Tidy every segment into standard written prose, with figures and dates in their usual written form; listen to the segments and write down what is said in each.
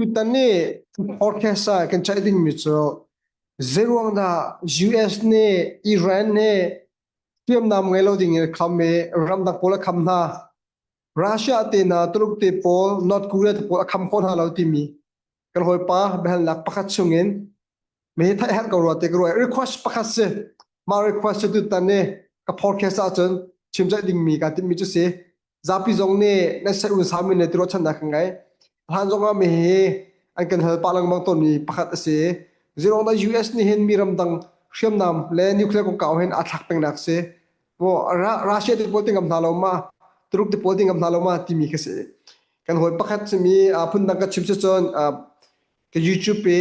Tutan i forecast ah kan ceih dingmi cu zeiruang dah US nih Iran nih hriamnam ngei lo ding in a kham i ramdang pawl a kham hna. Russia te hna, Tuluk te pawl, North Korea te pawl a kham khawh hna lo timi kan hawipa biahalnak pakhat chungin mi hi theih herh ko rua ti ka ruah. Request pakhat si. Mah request cu tutan i ka podcast ahcun chim ceih dingmi kaa timhmi cu si. Zapi zong nih nan set un sami le ti ruahchannak kan ngei. Hlan zong ah mi hi an kan hal pah lengmang tawnmi pakhat a si. Zeiruang dah US nih hin mi ramdang hriamnam le nuclear kongkau hin aa thlak pengnak si. Maw Russia te pawl ti ngam hna lo ma, Turuk te pawl ti ngam hna lo ma timi kha si. Kan hawi pakhat simi phundang ka chim si cun ka YouTube i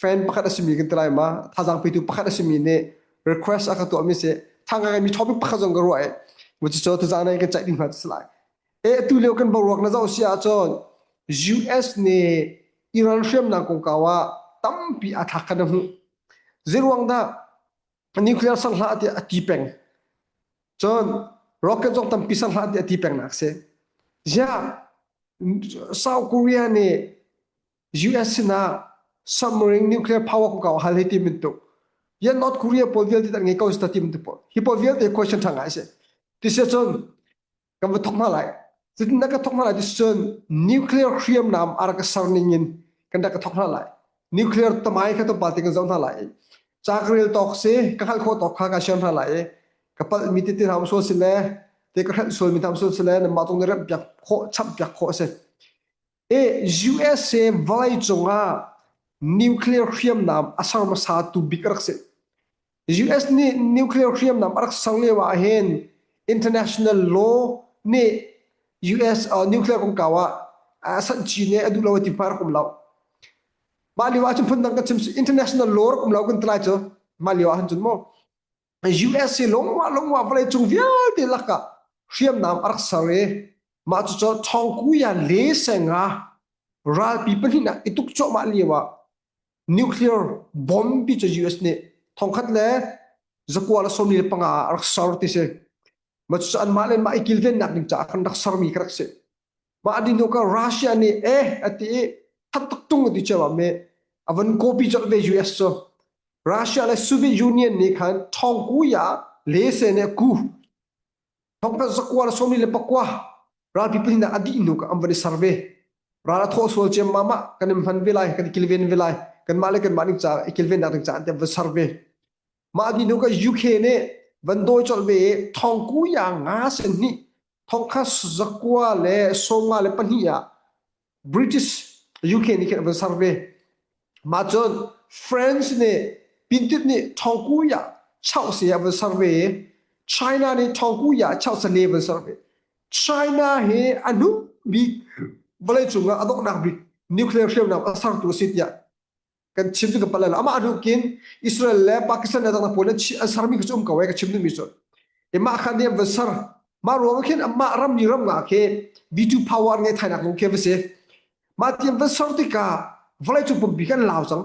fan pakhat a simi kan ti lai ma thazaang petu pakhat a simi nih request a ka tuahmi si thang ka mi topic pakhat zong ka ruah i cu tuzaan ah kan ceih ding hna si lai e atu lio kan boruak na zoh si ahcun US nih Iran hriamnam kongkau ah tampi a thlak khan a hmuh zeiruang dah nuclear ser hlah tiah a ti peng cun rocket zong tampi ser hlah tiah a ti peng nak si ziah South Korea nih US sinah submarine nuclear power ko kau hal hi ti bantuk yan North Korea pawl vialte an ngei ko si ta ti bantuk pawl hi pawl vialte question ṭha ngai si ti si cun kan va thok hna lai cutin na ka thok hna lai ti cun nuclear hriamnam a rak ser ning in kan rak ka thok hna lai nuclear tamai kha tlawmpal te kan zoh hna lai ca ka rel tawk si ka hngalh khawh tawk kha ka share hna lai i ka palh mi tete hna sual si le te ka hrelh sual mi hna sual si le nanmah cung nih remh piak khawh chamh piak khawh a si E USA vawleicung ah nuclear hriamnam a ser hmasa tu bik a rak si. US nih nuclear hriamnam a rak ser lio ah hin international law nih US uh, nuclear kongkau ah a sanchi nih a duh lo ti hma rak um lo. Mah lio ah cun phundang kan chim international law rak um lo kan ti lai cu. Mah lio ah hin cun mu. US hi lungwa lungwa vawleicung vialte lakah hriamnam a rak ser i mah cucu Thawngkuya le senga ralpi pahnihnak i tuk cuahmah lio ah nuclear bomb pi cu US nih thongkhat le zakua le 45 ah a rak ser ti si. Mah cucu anmah le mah i kilvennak ding caah khan rak sermi kha rak si. Mah ding hnu ka Russia nih eh a ti i that tuk tung a ti cio ah me a van copy colh ve US cu. Russia le Soviet Union nih khan thongkuya le se ne ku thongkhat zakua le sawmli le pakua ralpi pahnihnak a dih hnu ka an van i ser ve ral a thawh sual ciam mama kan in hman ve lai kan i kilven ve lai kanmah le kanmah ning ca i kilvennak ding ca an van ser ve mah dih hnu ka UK nih van dawi colh ve i thongkuya nga sen hnih thongkhat zakua le sawmnga le pahnih ah British UK nih khin an van ser ve. Mah cun France nih Pintit nih Thongkuya chauhse a van ser ve. China nih Thongkuya chauhse le van ser ve. China hi a hnu bik vawleicung ah a donghnak bik nuclear hriamnam a sertu a si tiah kan chim cu ka palh lai lo. Amah hnu kin Israel le Pakistan le dangdang pawl an an sermi kha cu um ko ai ka chim duhmi cu. E mah kha nih an van ser. Mah ruang khin amah ram ni ram nga khi V2 power ngai thainak lung khi va si. Mah ti an van ser tikah vawleicung pumpi kan lau cang.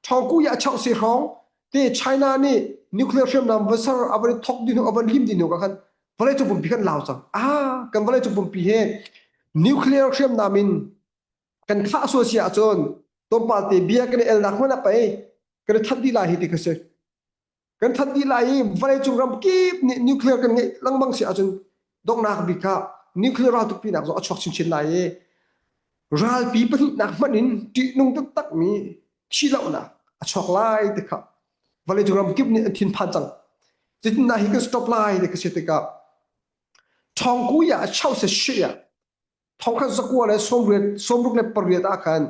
Thawngku ya chau se hrawng te China nih nuclear hriamnam van ser a van thok ding a van lim ding ka khan vawleicung pumpi kan lau cang. Ah kan vawleicung pumpi he nuclear hriamnam in kan thlah sual si ahcun tlawmpal te bia kan i elnak hmanh ah pei kan i that dih lai hi ti kha si kan that dih lai i vawleicung ram kip nih nuclear kan ngeih lengmang si ahcun donghnak bik ah nuclear raltukpinak zong a chuak chinchin lai i ralpi pahnihnak hmanh in ṭihnung taktakmi thihlohnak a chuak lai ti kha vawleicung ram kip nih an thinphan cang cutin hi kan stop lai ti kha si tikah ṭhawngkuya a chau se shi ah thongkhat zakua le sawmriat sawmruk le pariat ah khan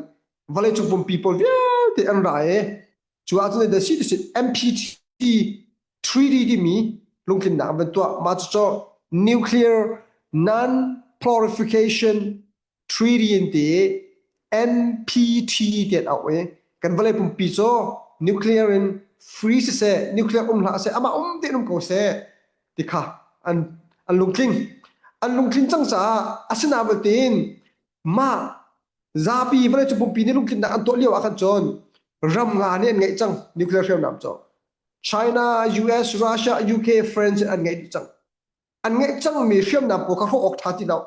vawleicung pumpi pawl vialte an ra i cu ahcun the si si NPT treaty timi lungtlinnak an van tuah mah cucu nuclear non proliferation treaty in ti NPT ti an auh i kan vawlei pumpi cu nuclear in free siseh nuclear um hlah seh amah um tein um ko seh ti kha an an lungtling an lungtlin cang caah asinain belte mah zapi vawleicung pumpi nih lungtlinnak an tuah lio ah khan cun ram nga nih an ngeih cang nuclear hriamnam cu China, US, Russia, UK, France an ngeih dih cang an ngeih cangmi hriamnam pawl kha hrawh awk ṭha ti lo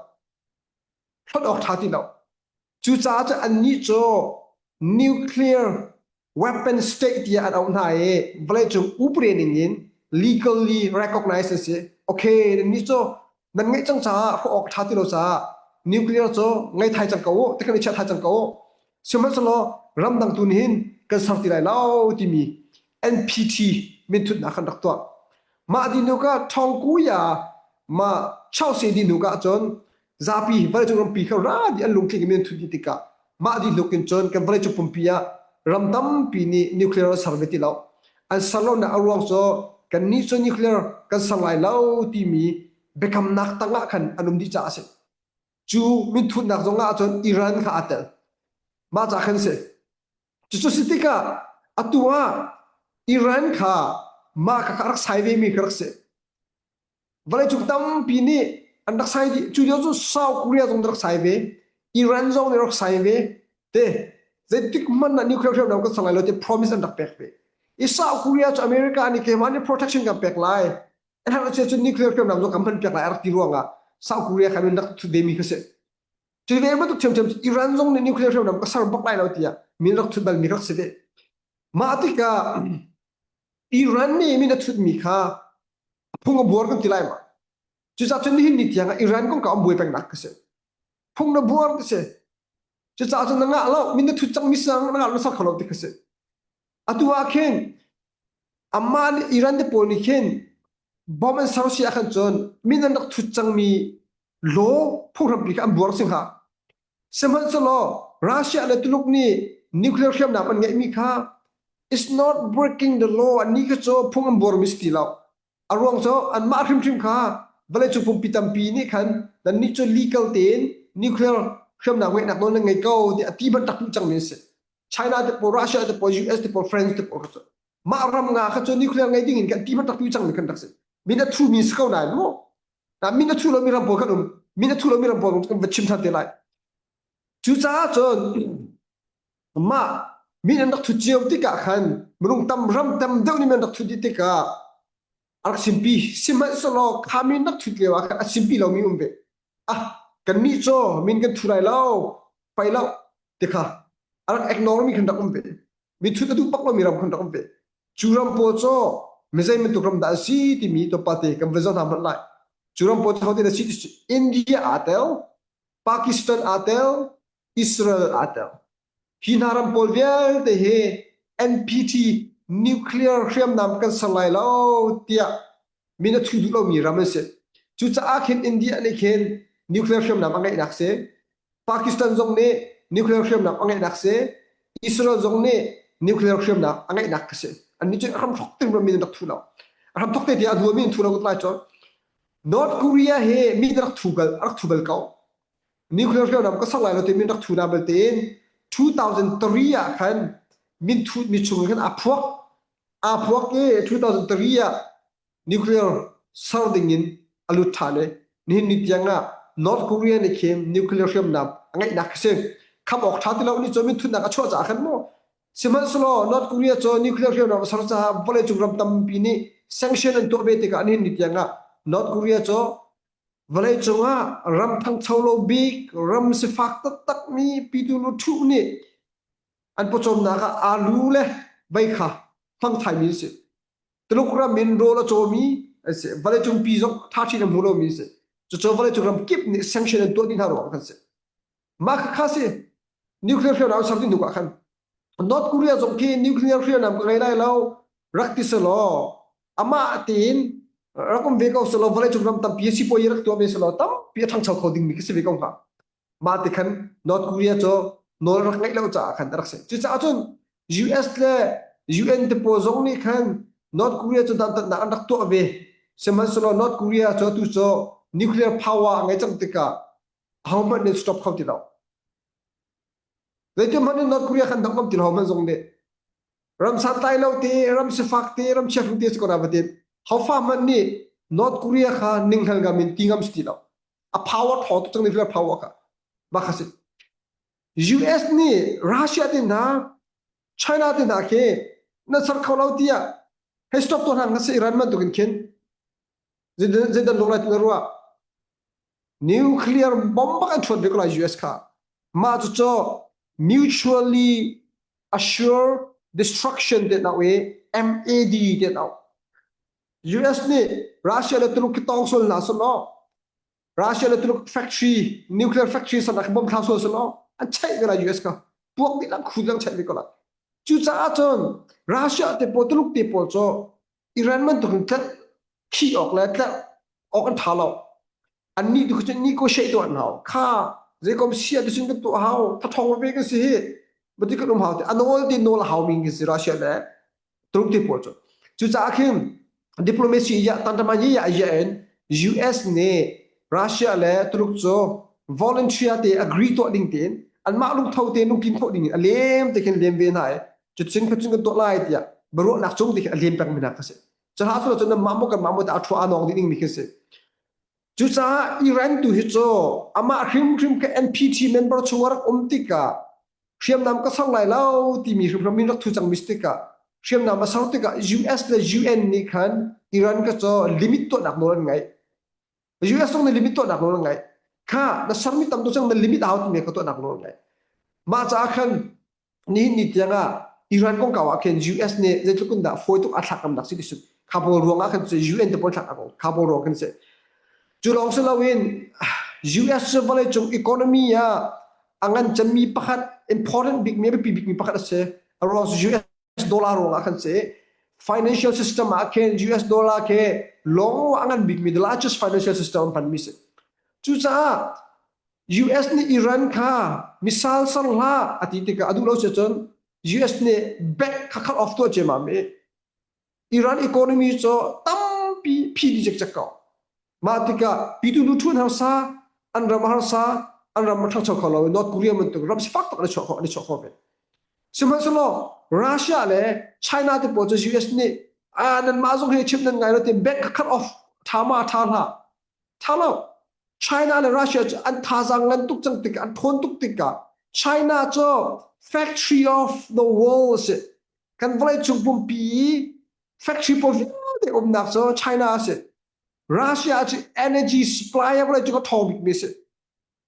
hlonh awk ṭha ti lo. Cucaah cun annih cu nuclear weapon state tiah an auh hna i vawleicung upade ning in legally recognized an si. Okay, nannih cu nan ngeih cang caah hrawh awk ṭha ti lo caah nuclear cu ngei thai cang ko u, tikhan i chiah thai cang ko u. Sihmanhsehlaw ramdang tu nih hin kan ser ti lai lo timi NPT minthutnak kan rak tuah. Mah dinuk ah Thawngkuya mah Chause dinuk ah cun zapi vawleicung rampi kha ra dih an lungtling in min thut dih tikah mah dihluk in cun kan vawleicung pumpi ah ram tampi nih nuclear an ser ve ti lo. An ser lonak a ruang cu kannih cu nuclear kan ser lai lo timi biakamnak tangah khan an um dih caah a si. Cu minthutnak zong ah cun Iran kha aa tel. Mah ca khan si. Cucu si tikah atu ah Iran kha mah kha rak sai vemi kha rak si. Vawleicung tampi nih an rak sai dih. Cu lio cu South Korea zong rak sai ve. Iran zong nih rak sai ve. Te zeitik hmanh ah nuclear hriamnam kan ser lai lo ti promise an rak pek ve. I South Korea cu America nih keimah nih protection kan pek lai. An har cun nuclear hriamnam zong kan hman piak lai a rak ti ruangah South Korea kha min rak thut ve mi kha si. Cu ve bantuk ṭhiamṭhiam Iran zong nih nuclear hriamnam ka ser bak lai lo tiah min rak thut balmi rak si ve. Mah tikah Iran nih min a thutmi kha a phung a buar kan ti lai ma. Cucaah cun nihin ni tiang ah Iran kong ka um buai pengnak ka si. Phung na buar ti si. Cucaah cun na ngah lo, min na thut cangmi sang na ngah lo na ser kho lo ti ka si. Atu ah khin amah nih Iran te pawl nih khin bomb an ser si ah khan cun min an rak thut cangmi law phunghrampi kha an buar si hnga. Sihmanhsehlaw Russia le Tuluk nih nuclear hriamnam an ngeihmi kha is not breaking the law annih kha cu phung an buarmi si ti lo. A ruang cu anmah hrimhrim kha vawleicung pumpi tampi nih khan nannih cu legal tein nuclear hriamnam ngeihnak nawl nan ngei ko tiah a ti bantuk duh cangmi an si. China te pawl, Russia te pawl, US te pawl, France te pawl kha cu mah ram nga kha cu nuclear ngei ding in kan ti bantuk duh cangmi kan rak si. Min a thumi si ko nain mu. Min a thu lomi ram pawl kan um. Min a thu lomi ram pawl kan va chim than te lai. Cucaah cun mah min an rak thut cio tikah khan minung tam ram tam deuh nih min an rak thut dih tikah a rak simpi sihmanhsehlaw kha min rak thut lio ah khan a simpi lomi um ve ah kannih cu min kan thu lai lo pai lo ti kha a rak ignore mi khan rak um ve mi thut a duh bak lomi ram khan rak um ve cu ram pawl cu mizei bantuk ram dah a si timi tlawmpal te kan va zoh hna hmanh lai cu ram pawl cu hote dah si ti India aa tel Pakistan aa tel Israel aa tel hi hna ram pawl vialte hi NPT nuclear hriamnam kan ser lai lo tiah min a thu duh lomi ram an si. Cucaah khin India nih khin nuclear hriamnam a ngeihnak si. Pakistan zong nih nuclear hriamnam a ngeihnak si. Israel zong nih nuclear hriamnam a ngeihnak ka si. Annih cu a hramthok ting min an rak thu lo. A hramthok te tiah a duami an thu lo lai cu. North Korea hi mi rak thu bal rak thu bal ko. Nuclear hriamnam ka sak lai lo timi rak thu na belte in 2003 ah khan min thut mi chung khan a phuak aa phuak i 2003 ah nuclear ser ding in a lut ṭhan i nihin ni tiang ah North Korea nih khin nuclear hriamnam a ngeihnak a si. Kham awk ṭha ti lo nih cun minthutnak a chuah caah khan maw Sihmanhsehlaw North Korea cu nuclear hriamnam a ser caah vawleicung ram tampi nih sanction an tuah ve tikah nihin ni tiang ah North Korea cu vawleicung ah ram thangcho lo bik ram sifak taktakmi pitu lu ṭhu nih an pawcawmnak ah aalu le vei kha hmang thaimi an si. Tuluk ram in rawl a cawmi an si. Vawleicung pi zong ṭhaṭhi an hmu lomi an si. Cucu vawleicung ram kip nih sanction an tuah dih hna ruang kan si. Mah kha si nuclear hriamnam ser dih hnu ah khan North Korea zong khi nuclear hriamnam ka ngei lai lo rak ti selaw amah tein rak um ve ko selaw vawleicung ram tampi sipuayi rak tuah ve selaw tampi a ṭhangcho kho dingmi khi si ve ko hnga. Mah ti khan North Korea cu nawl rak ngeih lo caah khan a rak si. Cucaah cun US le UN te pawl zong nih khan North Korea cu dantatnak an rak tuah ve. Sihmanhsehlaw North Korea cu atu cu nuclear power a ngei cang tikah ahohmanh nih stop kho ti lo. Zeitin hmanh in North Korea khan dong ngam ti lo hmanh zong nih ram santlai lo te, ram sifak te, ram chiahru te si ko na va tin. Hofa hmanh nih North Korea kha ninghngal ngam in ti ngam si ti lo. A power thaw tuk cang nuclear power kha mah kha si US nih Russia te hna China te hna khi na ser kho lo tiah hei stop tuah hna si Iran bantuk in khin zeidan lung lai ti na ruah nuclear bomb bak an chuan ve ko lai US kha. Mah cucu mutually assured destruction te nau i MAD te nau. US nih Russia le Tuluk khi tawng sual hna selaw Russia le Tuluk factory nuclear factory san ah bom thla sual selaw an cheih ve lai US ka puak dih lang khu lang cheih ve ko lai. Cucaah cun Russia te pawl Tuluk te pawl cu Iran bantuk in tlerh khih awk le tlerh awk an ṭha lo. Annih tu cu negotiate tuah an hau. Kha zeikom sia tu cun kan tuah hau. Thathong ve kan si hi. Bati kan um hau ti. A nawl ti nawl a hau mi kan si Russia le Tuluk te pawl cu. Cucaah khin diplomacy ya tantama ye ya ya in US nih Russia le Tuluk cu volunteer te agree tuah ding tein anmah lungtho te lungkin khawh ding in a lem te khin lem ve hna i cucun kha cun kan tuah lai tiah biaruahnak cung ti khi a lem peng mi hna kha si. Cuhlah cu cun mah maw kan mah maw ta a thua a nawng dih ding mi khi si. Cucaah Iran tu hi cu amah hrimhrim ka NPT member chung a rak um tikah hriamnam ka ser lai lo timi hrimhrim min rak thu cang mi si tikah hriamnam a ser tikah US le UN nih khan Iran ka cu limit tuahnak nawl an ngeih. US zong nih limit tuahnak nawl an ngeih. Kha na sermi tam tu cang na limit a hau timi ka tuahnak nawl an ngeih. Mah caah khan nihin ni tiang ah Iran kongkau ah khin US nih zeitluk in dah fawi tuk a thlak ngamnak si ti kha pawl ruang ah khan UN te pawl thlak kha pawl ruang khan si cu lawng si loin US cu vawleicung economy ah a ngan cemmi pakhat important bikmi a biapi bikmi pakhat a si a ruang cu US dollar ruang ah khan si financial system ah khin US dollar khi lawng a ngan bikmi the largest financial system an hmanmi si cucaah US nih Iran kha missile ser hlah a ti tikah a duh lo si cun US nih bank kha cut off tuah ciammam i Iran economy cu tampi phi dih cikcek ko. Mah tikah pitu nu thun harsa, an ram harsa, an ram a ṭhangcho kho lo i North Korea bantuk ram sifak tak an i chuah kho an i chuah kho ve. Sihmanhsehlaw Russia le China te pawl cu US nih ah nanmah zong hi chimh nan ngai lo ti bank kha cut off ṭha ma ṭha hlah. Ṭha lo. China le Russia cu an thazaang ngan tuk cang tikah an ṭhawn tuk tikah China cu factory of the world a si. Kan vawleicung pumpi i factory pawl vialte umnak cu China a si. Russia cu energy supply a vawleicung a ṭhawng bikmi a si.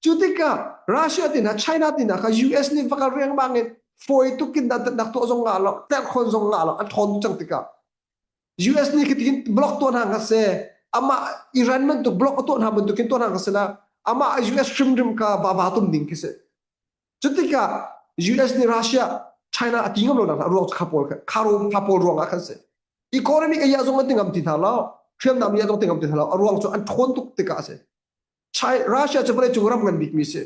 Cu tikah Russia ti hna China ti hna kha US nih va kal riangmang in fawi tuk in dantatnak tuah zong ngah lo, tlerhkhawn zong ngah lo, an ṭhawn tuk cang tikah US nih khitihin block tuah hna hnga seh amah Iran bantuk block a tuah hna bantukin tuah hna hnga seh amah US hrimhrim kha vava tum ding khi si. Cutikah US nih Russia China a ti ngam lo nak ruang kha pawl kha kha pawl ruang ah khan si. Economic a zong an ti ngam ti hna lo, hriamnam ia zong ti ngam ti hna lo, a ruang cu an ṭhawn tuk tikah a si. Russia cu vawleicung ram ngan bikmi si.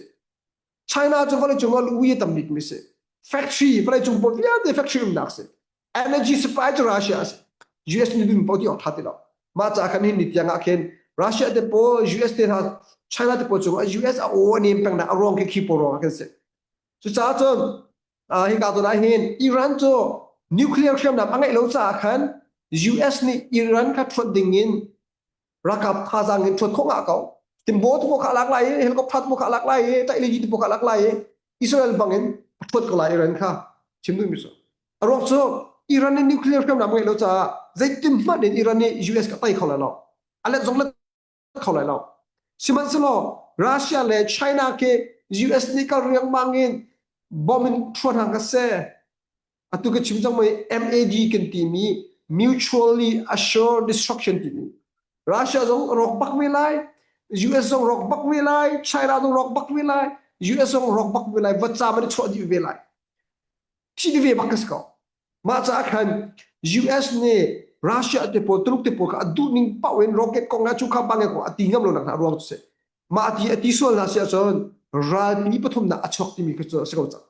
China cu vawleicung ah lui a tam bikmi si. Factory vawleicung pawl vialte factory umnak si. Energy supply cu Russia a si. US nih dun paoh ti awk ṭha ti lo. Mah caah khan hin ni tiang ah khin Russia te pawl, US te hna, China te pawl cungah US a aw a nem pengnak a ruang khi khi pawl ruang ah khin si. Cucaah cun hika zawn ah hin Iran cu nuclear hriamnam a ngeih lo caah khan US nih Iran kha ṭhuat ding in ralkap thazaang in ṭhuat khawh ngah ko. Timbo tu kha lak lai i helicopter tu kha lak lai i taih tu kha lak lai i Israel bang in a ṭhuat ko lai Iran kha chim duhmi cu. A ruang cu Iran nih nuclear hriamnam ngeih lo caah zeitin hmanh in Iran nih US ka tei kho lai lo. A let zong let kho lai lo. Sihmanhsehlaw Russia le China khi US nih kal riangmang in bomb in ṭhuat hna ka seh. Atu ka chim cang mi MAD kan timi mutually assured destruction timi Russia zong rawk bak ve lai US zong rawk bak ve lai China zong rawk bak ve lai US zong rawk bak ve lai vacam an chuah dih ve lai thi dih ve bak ka si ko mah caah khan US nih Russia te pawl Tuluk te pawl kha a duh ning paoh in rocket kong ah cu kha bang kong a ti ngam lo nak hna ruang cu si mah ti a ti sual hna si ahcun ralpi pathumnak a chuak timi kha cu a si ko cang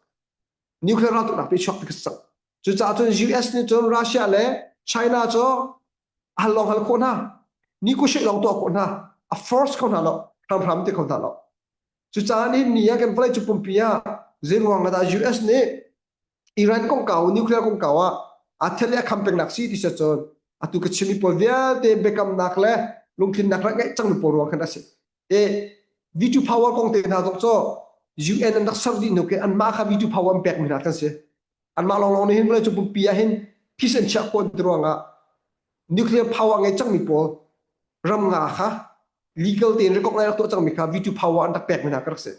nuclear raltuknak pe chuak ti cang cucaah cun US nih cun Russia le China cu hal lawng hal khawh hna negotiate lawng tuah khawh hna a force kho hna lo hramhram ti kho hna lo cucaah ni ni ah kan vawlei cu pumpi ah zeiruang dah US nih Iran kongkau nuclear kongkau ah aa thel i a kham pengnak si ti se cun atu ka chimmi pawl vialte biakamnak le lungtlinnak rak ngeih cangmi pawl ruang khan a si E veto power kong te hna zong cu UN an rak ser dih hnu khi anmah kha veto power an pekmi hna kan si. Anmah lawnglawng nih hin vawleicung pumpi ah hin peace an chiah khawh ti ruangah nuclear power ngei cangmi pawl ram nga kha legal tein recognize rak tuah cangmi kha veto power an rak pekmi hna ka rak si.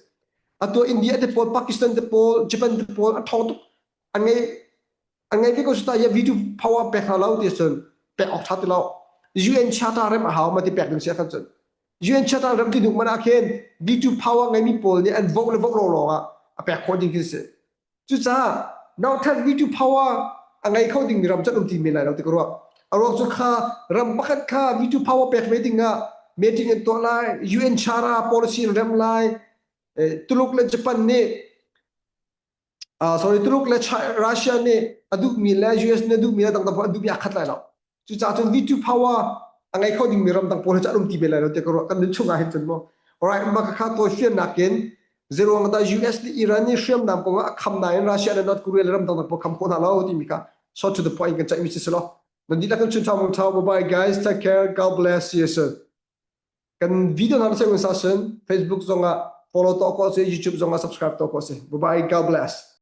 Atu India te pawl, Pakistan te pawl, Japan te pawl a ṭhawng tuk. An ngei an ngei ve ko su ta ya veto power pek hna lo ti cun pek awk ṭha ti lo. UN Charter rem a hau ma ti pek ding si khan cun. UN Charter rem ti duk man ah khin veto power ngeimi pawl nih an vote le vote lo lawng ah a pek khawh ding khi si. Cucaah nauṭhat veto power a ngei kho dingmi ram cu an um ti men lai lo ti ka ruah. A ruang cu kha ram pakhat kha veto power pek ve ding ah meeting an tuah lai, UN Charter policy an rem lai, Tuluk le Japan nih sorry Tuluk le Russia nih a duhmi le US nih a duhmi le dangdang an duhmi aa khat lai lo. Cucaah cun veto power a ngei kho dingmi ram dang pawl hi cu an um ti ve lai lo tiah ka ruah. Kan nun chung ah hin cun mu. Alright, mah kha tawifiannak in zeiruang dah US nih Iran nih hriamnam kong ah a kham nain Russia le North Korea le ram dangdang pawl kham khawh hna lo timi kha short to the point kan ceihmi si selaw. Nan dihlak in chun thau mong thau. Bye bye guys. Take care. God bless. See you soon. Kan video hna na sa sun Facebook zong ah follow to ko si YouTube zong ah subscribe to ko si. Bye bye. God bless.